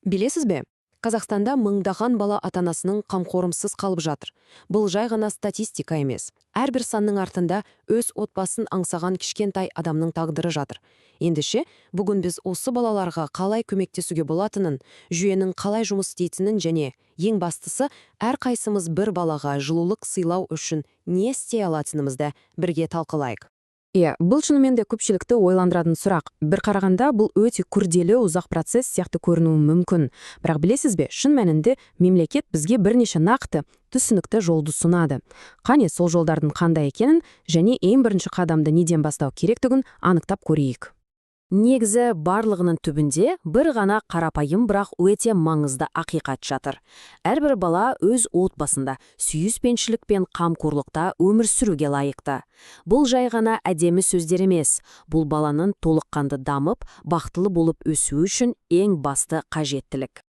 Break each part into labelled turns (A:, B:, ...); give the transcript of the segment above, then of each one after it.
A: Білесіз бе, Қазақстанда мыңдаған бала ата-анасының қамқорынсыз қалып жатыр. Бұл жай ғана статистика емес. Әрбір санның артында өз отбасын аңсаған кішкентай адамның тағдыры жатыр. Ендеше, бүгін біз осы балаларға қалай көмектесуге болатынын, жүйенің қалай жұмыс істейтінін және ең бастысы, әрқайсымыз бір балаға жылулық сыйлау үшін не істей алатынымызды бірге талқылайық.
B: Иә, бұл шынымен де көпшілікті ойландыратын сұрақ. Бір қарағанда, бұл өте күрделі, ұзақ процесс сияқты көрінуі мүмкін. Бірақ білесіз бе, шын мәнінде мемлекет бізге бірнеше нақты, түсінікті жолды ұсынады. Қане, сол жолдардың қандай екенін және ең бірінші қадамды неден бастау керектігін анықтап көрейік.
A: Негізі, барлығының түбінде бір ғана қарапайым, бірақ өте маңызды ақиқат жатыр. Әрбір бала өз отбасында сүйіспеншілік пен қамқорлықта өмір сүруге лайықты. Бұл жай ғана әдемі сөздер емес, бұл баланың толыққанды дамып, бақытлы болып өсуі үшін ең басты қажеттілік.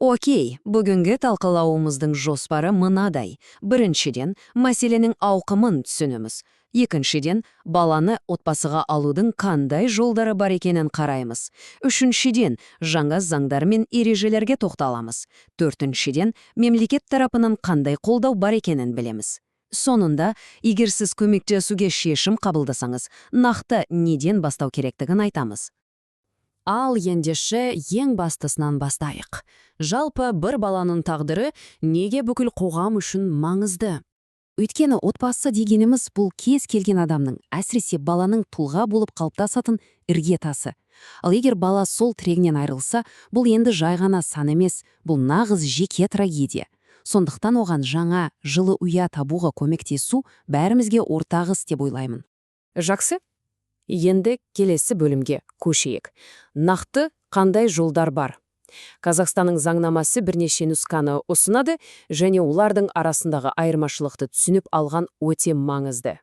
A: Окей, бүгінгі талқылауымыздың жоспары мынадай. Біріншіден, мәселенің ауқымын түсінеміз. Екіншіден, баланы отбасыға алудың қандай жолдары бар екенін қараймыз. Үшіншіден, жаңа заңдар мен ережелерге тоқталамыз. Төртіншіден, мемлекет тарапынан қандай қолдау бар екенін білеміз. Соңында, егер сіз көмектесуге шешім қабылдасаңыз, нақты неден бастау керектігін айтамыз. Ал ендеше, ең бастысынан бастайық. Жалпы, бір баланың тағдыры неге бүкіл қоғам үшін маңызды?
B: Өйткені отбасы дегеніміз – бұл кез келген адамның, әсіресе баланың тұлға болып қалыптасатын іргетасы. Ал егер бала сол тірегінен айырылса, бұл енді жай ғана сан емес, бұл нағыз жеке трагедия. Сондықтан оған жаңа, жылы ұя табуға көмектесу бәрімізге ортақ іс деп ойлаймын.
A: Жақсы. Енді келесі бөлімге көшейік. Нақты қандай жолдар бар? Қазақстанның заңнамасы бірнеше нұсқаны ұсынады және олардың арасындағы айырмашылықты түсініп алған өте маңызды.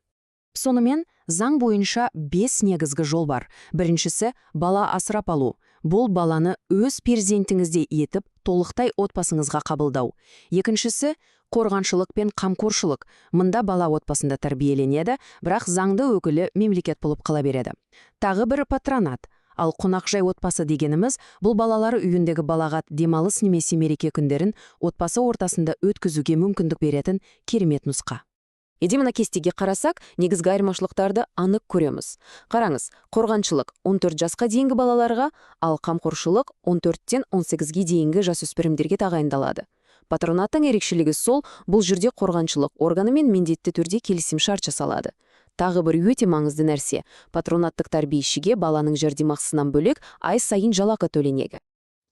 B: Сонымен, заң бойынша бес негізгі жол бар. Біріншісі – бала асырап алу. Бұл баланы өз перзентіңіздей етіп, толықтай отбасыңызға қабылдау. Екіншісі – қорғаншылық пен қамқоршылық. Мұнда бала отбасында тәрбиеленеді, бірақ заңды өкілі мемлекет болып қала береді. Тағы бір – патронат. Ал қонақжай отбасы дегеніміз – бұл балалар үйіндегі балаға демалыс немесе мереке күндерін отбасы ортасында өткізуге мүмкіндік беретін керемет нұсқа.
A: Егер мына кестеге қарасақ, негізгі айырмашылықтарды анық көреміз. Қараңыз, қорғаншылық 14 жасқа дейінгі балаларға, ал қамқоршылық 14-тен 18-ге дейінгі жасөспірімдерге тағайындалады. Патронаттың ерекшелігі сол, бұл жерде қорғаншылық органымен міндетті түрде келісімшарт жасалады. Тағы бір өте маңызды нәрсе: патронаттық тәрбиешіге баланың жәрдемақысынан бөлек ай сайын жалақы төленеді.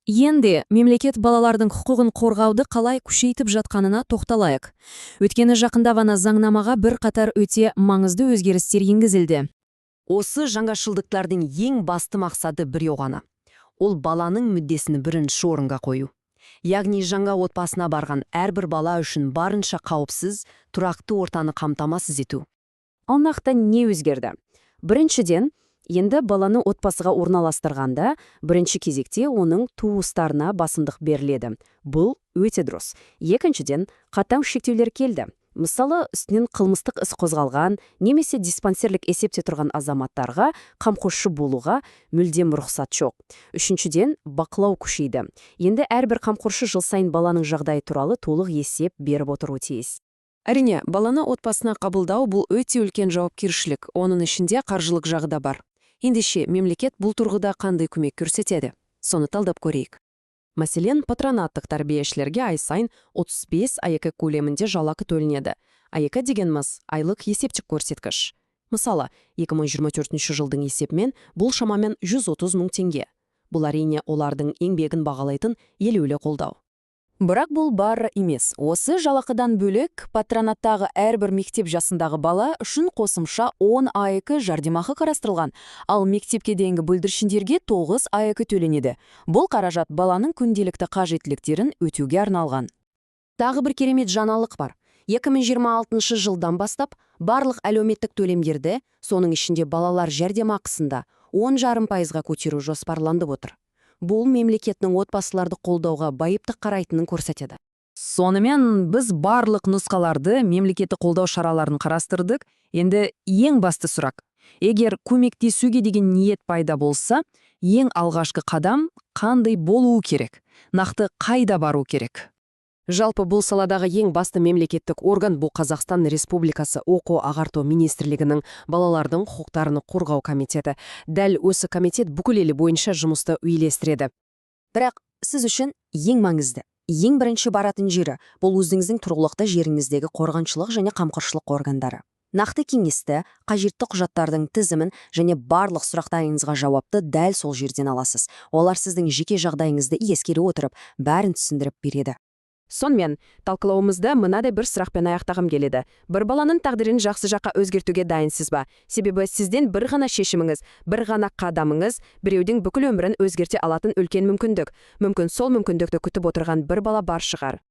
C: Енді мемлекет балалардың құқығын қорғауды қалай күшейтіп жатқанына тоқталайық. Өйткені жақында ғана заңнамаға бірқатар өте маңызды өзгерістер енгізілді.
A: Осы жаңашылдықтардың ең басты мақсаты біреу ғана. Ол – баланың мүддесін бірінші орынға қою. Яғни жаңа отбасына барған әрбір бала үшін барынша қауіпсіз, тұрақты ортаны қамтамасыз ету.
B: Ал нақты не өзгерді? Біріншіден, енді баланы отбасыға орналастырғанда бірінші кезекте оның туыстарына басымдық беріледі. Бұл өте дұрыс. Екіншіден, қатаң шектеулер келді. Мысалы, үстінен қылмыстық іс қозғалған немесе диспансерлік есепте тұрған азаматтарға қамқоршы болуға мүлдем рұқсат жоқ. Үшіншіден, бақылау күшейді. Енді әрбір қамқоршы жыл сайын баланың жағдайы туралы толық есеп беріп отыруы тиіс.
A: Әрине, баланы отбасына қабылдау – бұл өте үлкен жауапкершілік, оның ішінде қаржылық жағы да бар. Ендеше, мемлекет бұл тұрғыда қандай көмек көрсетеді? Соны талдап көрейік. Мәселен, патронаттық тәрбиешілерге ай сайын 35 АЕК көлемінде жалақы төленеді. АЕК дегеніміз – айлық есептік көрсеткіш. Мысалы, 2024 жылдың есебімен бұл шамамен 130 мың теңге. Бұл, әрине, олардың еңбегін бағалайтын елеулі қолдау.
C: Бірақ бұл бары емес. Осы жалақыдан бөлек, патронаттағы әрбір мектеп жасындағы бала үшін қосымша 10 АЕК жәрдемақы қарастырылған. Ал мектепке дейінгі бүлдіршіндерге 9 АЕК төленеді. Бұл қаражат баланың күнделікті қажеттіліктерін өтеуге арналған.
A: Тағы бір керемет жаңалық бар. 2026 жылдан бастап барлық әлеуметтік төлемдерді, соның ішінде балалар жәрдемақысын да 10,5%-ға көтеру жоспарланып отыр. Бұл мемлекеттің отбасыларды қолдауға байыпты қарайтынын көрсетеді.
C: Сонымен, біз барлық нұсқаларды, мемлекеттік қолдау шараларын қарастырдық. Енді ең басты сұрақ: Егер көмектесуге деген ниет пайда болса, ең алғашқы қадам қандай болуы керек? Нақты қайда бару керек?
A: Жалпы, бұл саладағы ең басты мемлекеттік орган — бұл Қазақстан Республикасы Оқу ағарту министрлігінің балалардың құқықтарын қорғау комитеті. Дәл осы комитет бүкіл ел бойынша жұмысты үйлестіреді.
D: Бірақ сіз үшін ең маңызды, ең бірінші баратын жері — бұл өзіңіздің тұрғылықты жеріңіздегі қорғаншылық және қамқоршылық органдары. Нақты кеңесті, қажетті құжаттардың тізімін және барлық сұрақтарыңызға жауапты дәл сол жерден аласыз. Олар сіздің жеке жағдайыңызды ескере отырып, бәрін түсіндіріп береді.
B: Сонымен, талқылауымызды мынадай бір сұрақпен аяқтағым келеді. Бір баланың тағдырын жақсы жаққа өзгертуге дайынсыз ба? Себебі сіздің бір ғана шешіміңіз, бір ғана қадамыңыз біреудің бүкіл өмірін өзгерте алатын үлкен мүмкіндік. Мүмкін, сол мүмкіндікті күтіп отырған бір бала бар шығар.